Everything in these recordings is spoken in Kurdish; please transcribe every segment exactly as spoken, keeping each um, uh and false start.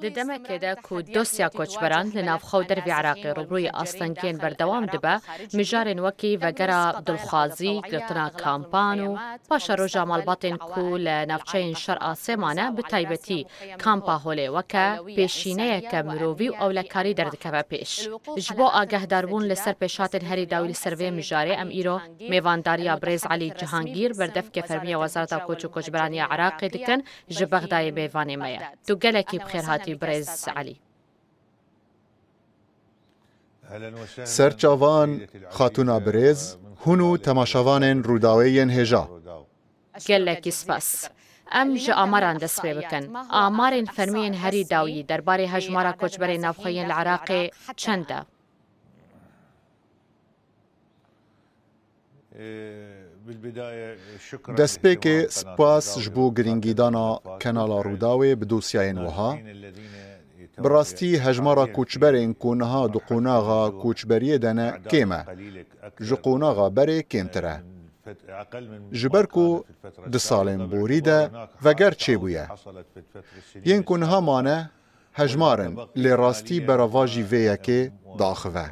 Di demekê de ku dosya koçberan li navxwe û dervî Iraqê rûbirûyî astengiyên berdewam dibe, mijarên wekî vegera dilxwazî, girtina kampan û paşeroja malbatên ku li navçeyên Şer Asê mane, bi taybetî kampa Holê weke pêşîneyeke mirovî û ewlekarî derdikeve pêş. Ji bo agehdarbûn li ser pêşhatên herî dawî li ser vê mijarê, em îro mêvandariya birêz Elî Cihangîr, berdevkê fermî ya Wezareta Koç û Koçberaniya Iraqê dikin, ji Bexdayê mêvanê me ye. Tu gelekî bi xêr hatî birêz Elî. Serçavan, xatûna birêz, hûn û temaşevanên Rûdawê yên hêja. Gelekî spas. Em ji amaran dest pê bikin. Amarên fermî yên herî dawî derbarê hejmara koçberên navxweyî yên li Iraqê çend e? Destpêkê spas ji bo girîngîdana Kanala Rûdawê bi dosyayên wiha. Bi rastî hejmara koçberên ku niha di qonaxa koçberiyê de ne kêm e. Ji qonaxa berê kêmtir e. Ji ber ku di salên borî de veger çêbûye. Yên ku niha mane hejmar in, lê rastî berevajî vê yekê diaxive.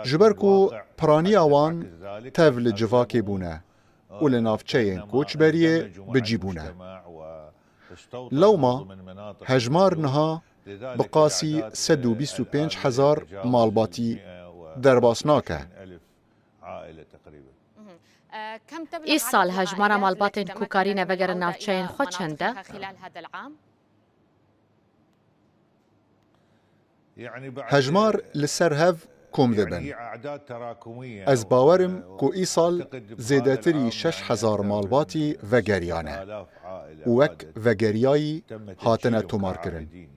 Ji ber ku piraniya wan tev li civakê bûne û li navçeyên koçberiyê bi cî bûne. Lewma hejmar niha bi qasî sed û bîst û pênc hezar malbatî derbas nake. Îsal hejmara malbatên ku karîne vegerin navçeyên xwe çend e? Hejmar li ser hev kom dibin. Ez bawer im ku îsal zêdetirî şeş hezar malbatî vegeriyane û wek vegeriyayî hatine tomarkirin.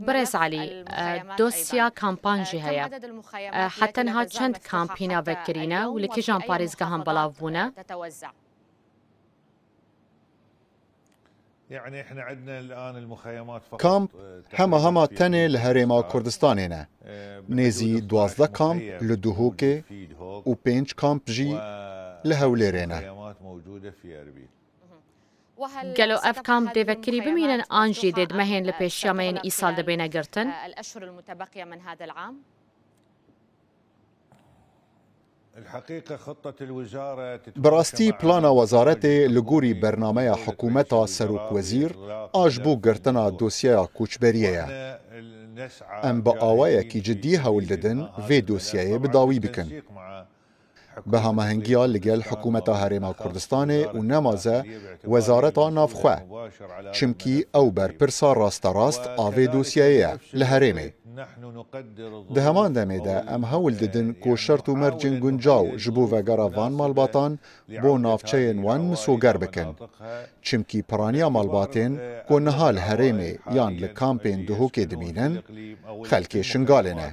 Birêz Elî, dosya kampan jî heye. Heta niha çend kamp hîna vekirîne û li kîjan parêzgehan belav bûne? Kamp hema hema tenê li Herêma Kurdistanê ne. Nêzî duwazdeh kamp li Duhokê û pênc kamp jî li Hewlêrê ne. Gelo ev kamp dê vekirî bimînin an jî dê di mehên li pêşiya me yên îsal de bêne girtin? Bi rastî plana wezaretê li gorî bernameya hikûmeta serokwezîr a ji bo girtina dosyeya koçberiyê ye. Em bi awayekî cidî hewl didin vê dosyeyê bi dawî bikin. Bi hemahengiya li gel hikûmeta Herêma Kurdistanê û nemaze Wezareta Navxwe. Çimkî ew berpirsa rasterast a vê dosyeyê ye li herêmê. Di heman demê de em hewl didin ku şert û mercên guncaw ji bo vegera van malbatan bo navçeyên wan misoger bikin. Çimkî piraniya malbatên ku niha li herêmê yan li kampên Duhokê dimînin, xelkê Şingalê ne.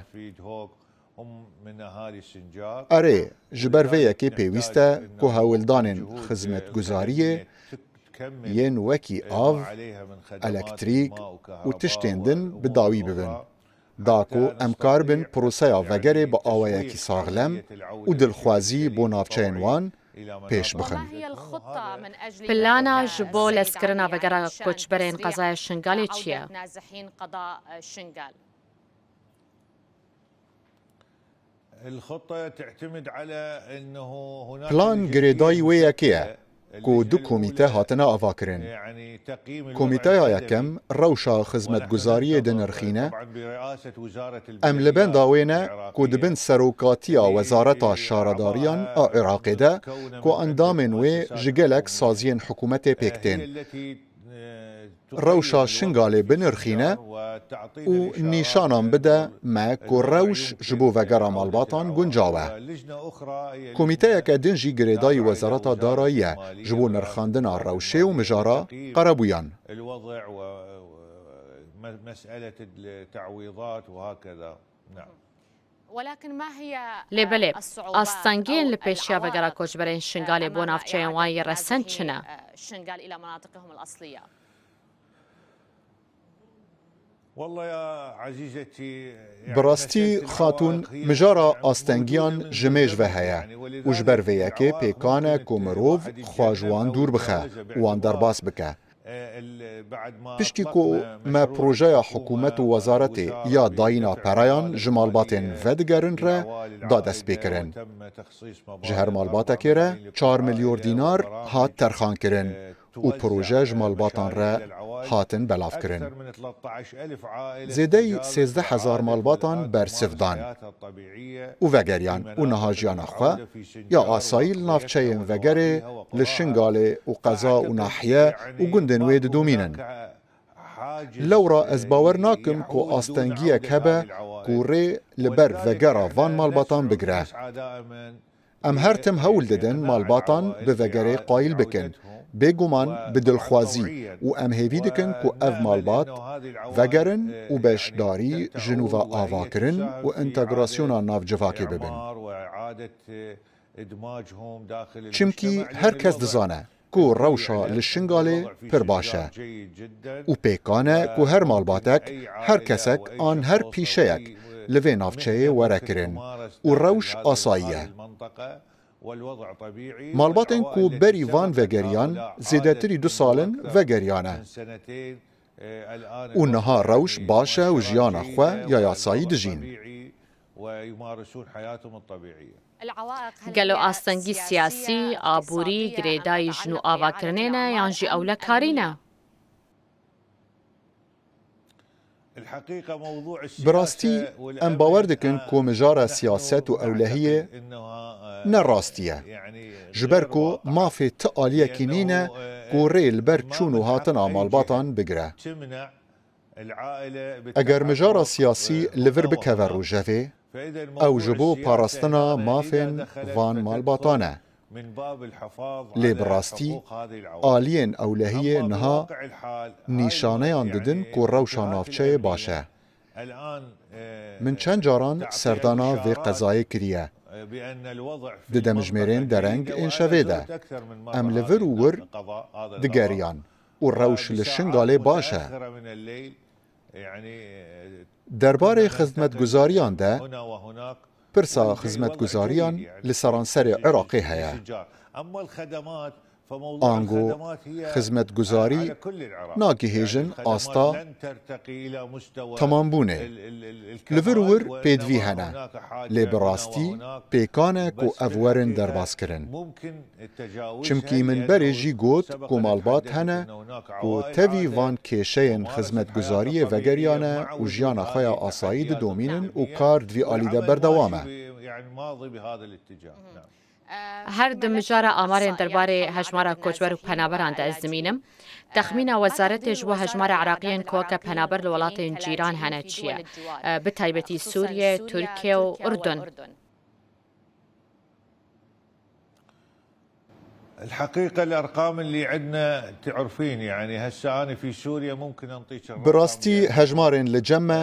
Erê, ji ber vê yekê pêwîst e ku hewldanên xizmetguzariyê yên wekî av, elektrîk û tiştên din bi dawî bibin. Da ku em karibin proseya vegerê bi awayekî saxlem û dilxwazî bo navçeyên wan pêş bixin. Plana ji bo lezkirina vegera koçberên qezaya Şingalê çi ye? Plan girêdayî wê yekê ye ku du komîte hatine avakirin. Komîteya yekem rewşa xizmetguzariyê dinirxîne. Em li benda wê ne ku di bin serokatiya Wezareta Şaredariyan a Iraqê de ku endamên wê ji gelek saziyên hikûmetê pêk tên. Rewşa Şingalê binirxîne û nîşanan bide me ku rewş ji bo vegera malbatan guncaw e. Komîteyeke din jî girêdayî Wezareta Darayî ye ji bo nirxandina rewşê û mijara qerebûyan. Lê belê, astengiyên li pêşiya vegera koçberên Şingalê bo navçeyên wan yê resen çi ne? Bi rastî, Xatûn, mijara astengiyan ji mêj ve heye û ji ber vê yekê pêkan e ku mirov xwe ji wan dûr bixe û wan derbas bike. Piştî ku me projeya hikûmet û wezaretê ya dayîna pereyan ji malbatên vedigerin re da destpêkirin. Ji her malbatekê re çar milyor dînar hat terxankirin û proje ji malbatan re hatin belavkirin. Zêdeyî sêzdeh hezar malbatan bersiv dan û vegeriyan û niha jiyana xwe ya asayî li navçeyên vegerê, li Şingalê û qeza û nahiye û gundên wê didomînin. Lewra ez bawer nakim ku astengiyek hebe ku rê li ber vegera van malbatan bigire. Em her tim hewl didin malbatan bi vegerê qayîl bikin, bêguman bi dilxwazî, û em hêvî dikin ku ev malbat vegerin û beşdarî ji nû ve avakirin û entegrasyona navcivakê bibin. Çimkî her kes dizane ku rewşa li Şingalê pir baş e û pêkan e ku her malbatek, her kesek an her pîşeyek li vê navçeyê were kirin û rewş asayî ye. Malbatên ku berî van vegeriyan zêdetirî du sal in vegeriyane û niha rewş baş e û jiyana xwe ya yasayî dijîn. Gelo astengî siyasî, aborî, girêdayî ji nû avakirinê ne yan jî ewlekarî ne? Bi rastî em bawer dikin ku mijara siyaset û ewlehiyê ne rastî ye. Ji ber ku mafê ti aliyekî nîne ku rê li ber çûn û hatina malbatan bigire. Eger mijara siyasî li vir bikeve rojevê, ew ji bo parastina mafên van malbatan e. Lê bi rastî aliyên ewlehiyê niha nîşaneyan didin ku rewşa navçeyê baş e. Min çend caran serdana vê qezayê kiriye. Di demjimêrên dereng ên şevê de em li vir û wir digeriyan û rewş li Şingalê baş e. Derbarê xizmetguzariyan de, pirsa xizmetguzariyan li seranserê Iraqê heye. Ango xizmetguzarî nagihêjin asta temambûnê. Li vir û wir pêdivî hene, lê bi rastî pêkan e ku ev werin derbazkirin. Çimkî min berê jî got ku malbat hene ku tevî van kêşeyên xizmetguzariyê vegeriyane û jiyana xwe ya asayî didomînin û kar di vî alî de berdewam e. Her di mijara amarên derbarê hejmara koçber û penaberan de ez dimînim. Texmîna wezaretê ji bo hejmara Iraqiyên ku weke penaber li welatên cîran hene çi ye? Bi taybetî Sûriye, Tirkiye û Urdun. Bi rastî hejmarên li cem me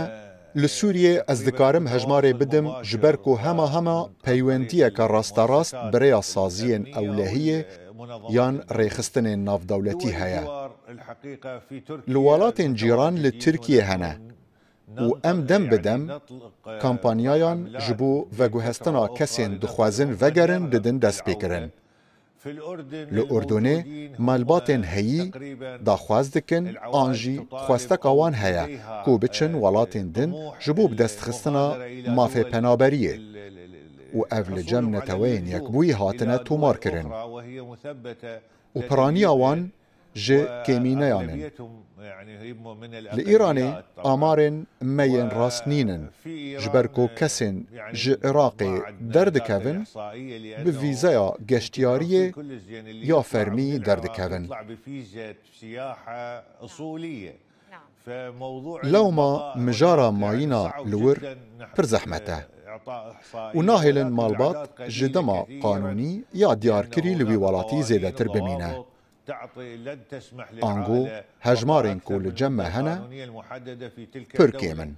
li Sûriyê ez dikarim hejmarê bidim ji ber ku hema hema peywendiyeke rasterast bi rêya saziyên ewlehiyê yan rêxistinên navdewletî heye. Li welatên cîran li Tirkiyê hene. û em dem bi dem kampanyayan ji bo veguhestina kesên dixwazin vegerin didin destpêkirin. Li Urdunê malbatên heyî daxwaz dikin an jî xwesteka wan heye ku biçin welatên din ji bo bidestxistina mafê penaberiyê û ev li cem Neteweyên Yekbûyî hatine tomarkirin. û piraniya wan ji kêmîneyan in. Li Îranê amarên me yên rast nînin, ji ber ku kesên ji Iraqê derdikevin, bi vîzeya geştiyariyê ya fermî derdikevin. Lewma mijara mayîna li wir pir zehmet e û nahêlin malbat ji dema qanûnî ya diyarkirî li wî welatî zêdetir bimîne. Ango hejmarên ku li cem me hene pir kêm in.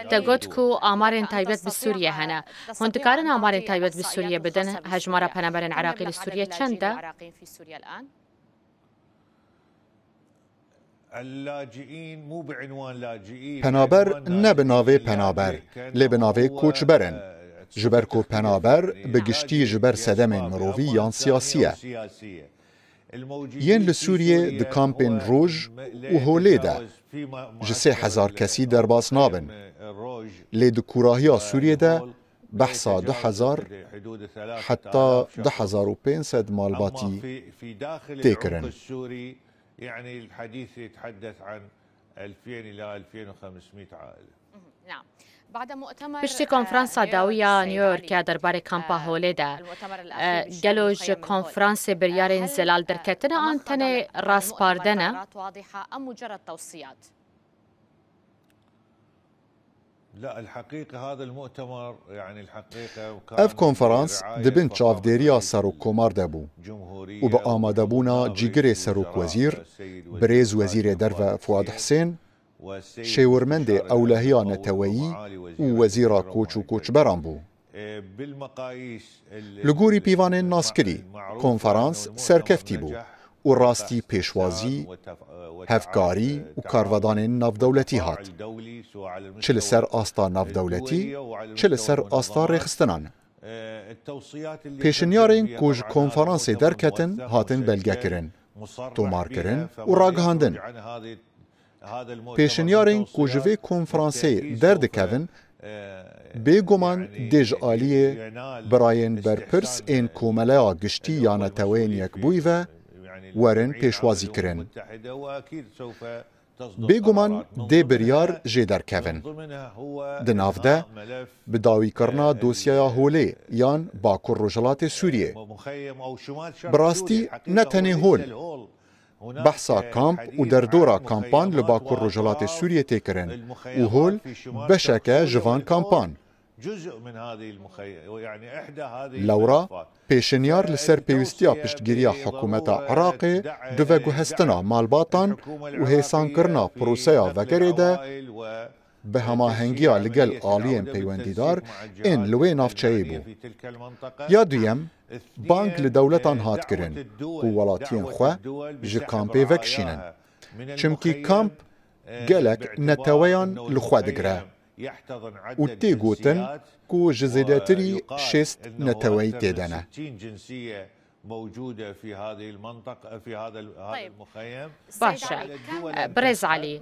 Te got ku amarên taybet bi Sûriye hene. Hûn dikarin amarên taybet bi Sûriye bidin? Hejmara penaberên Iraqî li Sûriye çend e? Penaber ne bi navê penaber, lê bi navê koçber in. Ji ber ku penaber bi giştî ji ber sedemên mirovî yan siyasî ye. Yên li Sûriyê di kampên Roj û Holê de ji sê hezar kesî derbas nabin. Lê di kûrahiya Sûriyê de behsa du hezar heta du hezar û pênc sed malbatî tê kirin. Piştî konferansa dawiya New Yorkê ya derbarê kampa Holê de, e, gelo ji konferansê biryarên zelal derketine an tenê raspardene? Ev konferans di bin çavdêriya Serokkomar de bû û bi amadebûna cîgirê serokwezîr, birêz Wezîrê Derve Fuad Husên, şêwirmendê ewlehiya neteweyî û Wezîra Koç û Koçberan bû. Li gorî pîvanên naskirî, konferans serkeftî bû û rastî pêşwazî, hevkarî û karvedanên navdewletî hat. Çi li ser asta navdewletî, çi li ser asta rêxistinan. Pêşinyarên ku ji konferansê derketin hatin belgekirin, tomarkirin û ragihandin. Pêşinyarên ku ji vê konferansê derdikevin, bêguman dê ji aliyê birayên berpirs ên Komeleya Giştî ya Neteweyên Yekbûyî ve werin pêşwazîkirin. Bêguman dê biryar jê derkevin. Di nav de, bi dawîkirina dosyaya Holê yan Bakur Rojhilatê Sûriyê. Bi rastî ne tenê Hol. Behsa kamp û derdora kampan li Bakur Rojhilatê Sûriyê tê kirin û Hol beşek e ji van kampan. Lewra pêşinyar li ser pêwîstiya piştgiriya hikûmeta Iraqê di veguhestina malbatan û hêsankirina proseya vegerê de bi hemahengiya li gel aliyên peywendîdar ên li wê navçeyê bû. Ya duyem, bang li dewletan hat kirin ku welatiyên xwe ji kampê vekişînin. Çimkî kamp gelek neteweyan li xwe digire û tê gotin ku ji zêdetirî şêst neteweyî tê de ne. Baş e. Birêz Elî,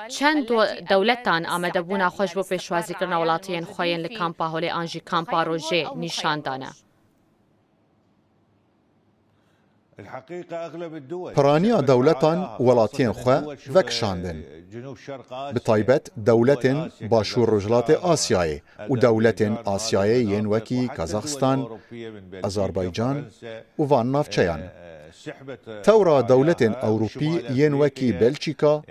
çend dewletan amadebûna xwe ji bo pêşwazîkirina welatiyên xwe yên li kampa Holê an jî kampa Rojê nîşan dane? Piraniya dewletan welatiyên xwe vekişandin. Bi taybet dewletên Başûr Rojhilatê Asyayê û dewletên Asyayê yên wekî Kazaxstan, Azerbaycan û van navçeyan. Tewra dewletên Ewropî yên wekî Belçîka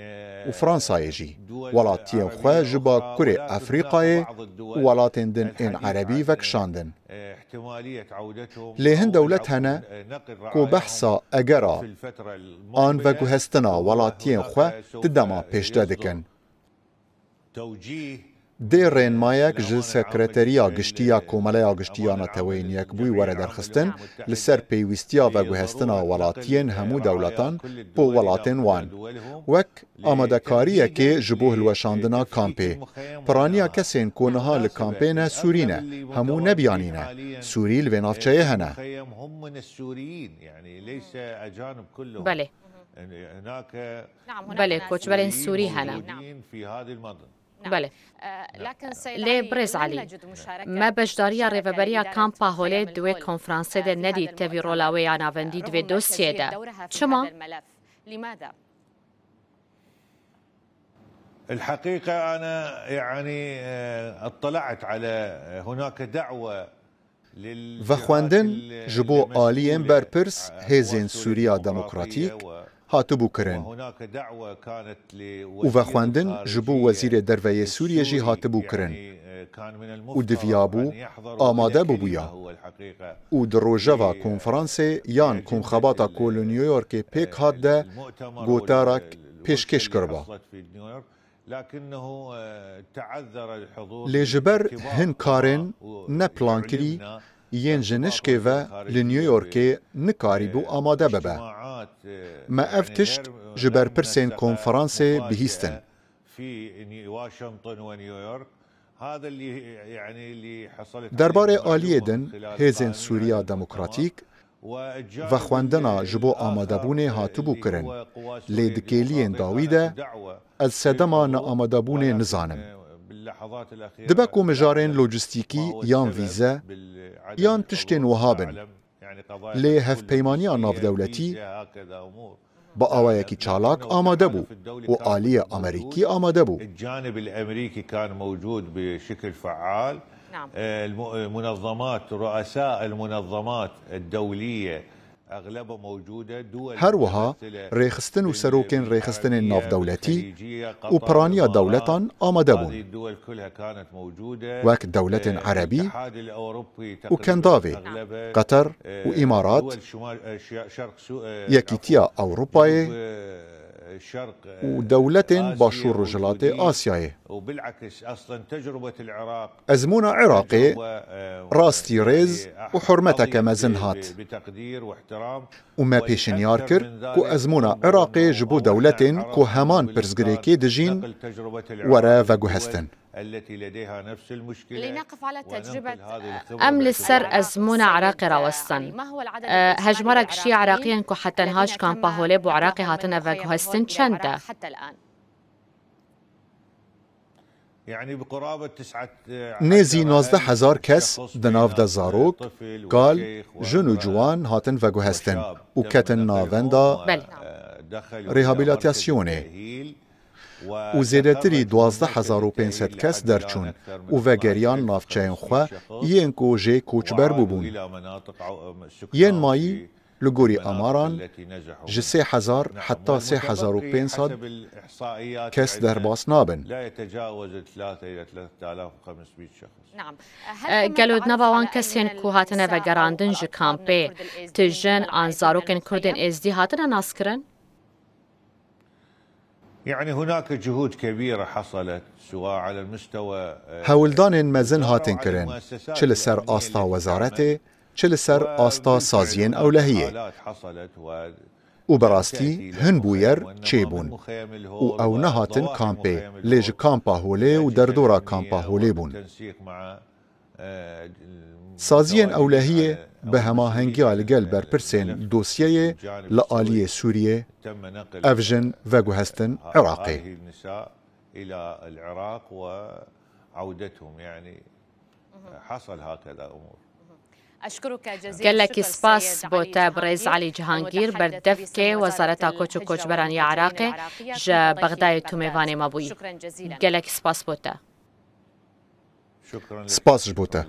û Fransayê jî welatiyên xwe ji Bakurê Efrîqayê û welatên din ên Erebî vekişandin. Lê hin dewlet hene ku behsa egera an veguhestina welatiyên xwe di dema pêşde dikin. Dê rênmayek ji Sekreteriya Giştî ya Komeleya Giştî ya Neteweyên Yekbûyî were derxistin li ser pêwîstiya veguhestina welatiyên hemû dewletan bo welatên wan, wek amadekariyekê ji bo hilweşandina kampê. Piraniya kesên ku niha li kampê ne Sûrî ne, hemû ne biyanî ne. Sûrî li vê navçeyê hene. Belê. Belê, koçberên Sûrî hene. Belê. Lê birêz Elî, me beşdariya rêveberiya kampa Holê di wê konferansê de nedît tevî rola wê ya navendî di vê dosyê de. Çima؟ Vexwendin ji bo aliyên berpirs hêzên Sûriya Demokratîk hatibû kirin û vexwendin ji bo Wezîrê Derve yê Sûriyê jî hatibû kirin û diviyabû amade bibûya û di rojeva konferansê yan komxebata ku li New Yorkê pêk hat de gotarek pêşkêş kiriba. Lê ji ber hin karên ne plankirî yên ji nişkê ve li New Yorkê nikarîbû amade bibe. Me ev tişt ji berpirsên konferansê bihîstin. Derbarê aliyê din, hêzên Sûriya Demokratîk vexwendina ji bo amadebûnê hatibû kirin, lê di kêliyên dawî de ez sedema neamadebûnê nizanim. Dibe ku mijarên lojîstîkî yan vîze yan tiştên wiha bin, lê hevpeymaniya navdewletî bi awayekî çalak amade bû û aliyê Amerîkî amade bû. الجانب الأمريكي كان موجود بشكل فعال. نعم. آه، الم- منظمات، رؤساء المنظمات الدولية أغلبها موجودة. دول Her wiha متمثلة rêxistin û serokên rêxistinên navdewletî û piraniya dewletan amade bûn, wek dewletên erebî û kendavê, Qeter û Îmarat, Yekîtiya Ewropayê û dewletên Başûr Rojhilatê Asyayê. Ezmûna Iraqê rastî rêz û hurmeteke mezin hat û me pêşinyar kir ku ezmûna Iraqê ji bo dewletên ku heman pirsgirêkê dijîn were veguhestin. Em li ser ezmûna Iraqê rawestin. Hejmara giştî ya Iraqiyên ku heta niha ji kampa Holê bo Iraqê hatine veguhestin çend e? Nêzî nozdeh hezar kes di nav de zarok, kal, jin û ciwan hatin veguhestin û ketin navenda rehabilitasyonê û zêdetirî duwazdeh hezar û pênc sed kes derçûn û vegeriyan navçeyên xwe yên ku jê koçber bûbûn. Yên mayî li gorî amaran ji sê hezar heta sê hezar û pênc sed kes derbas nabin. Gelo di nava wan kesên ku hatine vegerandin ji kampê, tijin an zarokên Kurdên Êzdî hatine naskirin? يعني هناك جهود كبيرة حصلت سواء على المستوى Hewldanên mezin hatin kirin, çi li ser asta wezaretê, çi li ser asta saziyên ewlehiyê. Û bi rastî hin bûyer çêbûn û ew nehatin kampê, lê ji kampa Holê û derdora kampa Holê bûn. Saziyên ewlehiyê bi hemahengiya li gel berpirsên dosyeyê li aliyê Sûriyê ev jin veguhestin Iraqê. Gelekî spas bo te birêz Elî Cihangîr, berdevkê Wezareta Koç û Koçberan ya Iraqê, ji Bexdayê tu mêvanê me bûyî. Gelekî spas bo te. Spas ji bo te.